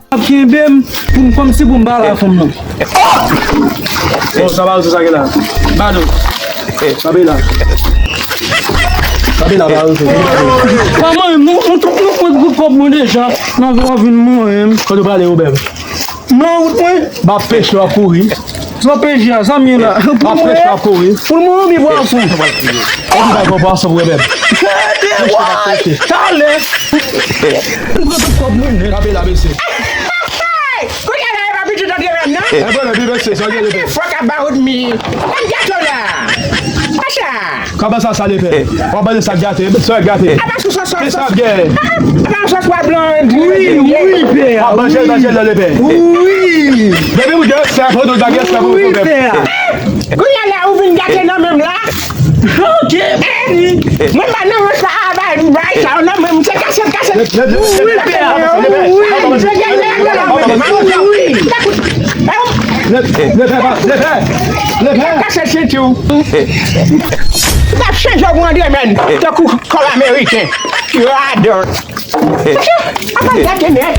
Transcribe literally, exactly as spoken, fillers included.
Ap kenbe m pou m kòmsi pou m pa la fanm nan. Bon, sa pa sa gen la. Bado. Kanpe la. Kanpe la, pa sa. Pa mwen, nou, nou, nou, nou pran tout kòb mwen deja. Nan vin mwen. Kote w prale, Obèb? M nan wout mwen. M ap peche, w ap kouri. Sa peche a, sa m ye la. M ap peche, w ap kouri. Pou l mwen, mi pwason. Ou di bay bon pwason pou Obèb. Gade, wa! Talè. M pran tout kòb mwen nèt. Kanpe la, mesye. Kounye a la, e pa pitit antre menm, non? E bon, epi mesye, sa gen lepè. Fuck about me. Ban gato la. Macha. Kòman sa, sa lepè? W ap manje sa gate, sa gate. Apa sou sòs, sòs, sòs. Sa gen. Apa sòs pwa blan. Wi, wi, pè. W ap manje, manje nan lepè. Wi. Depi ou gen respè pou nou, pa gen respè pou nou, pè. Kounye a la, ou vin gate nan menm la. Ok, mèsi. Mwen pa nan wè sa, ba, bay sa, nan mwen, se kase, kase. Wi, pè. Wi, se kase, kase. Wi. Lepè, lepè, lepè. Kase senti w. T ap chanje w pou Andre, menn. Tankou kòl ameriken. Radòt. Apa gate nèt.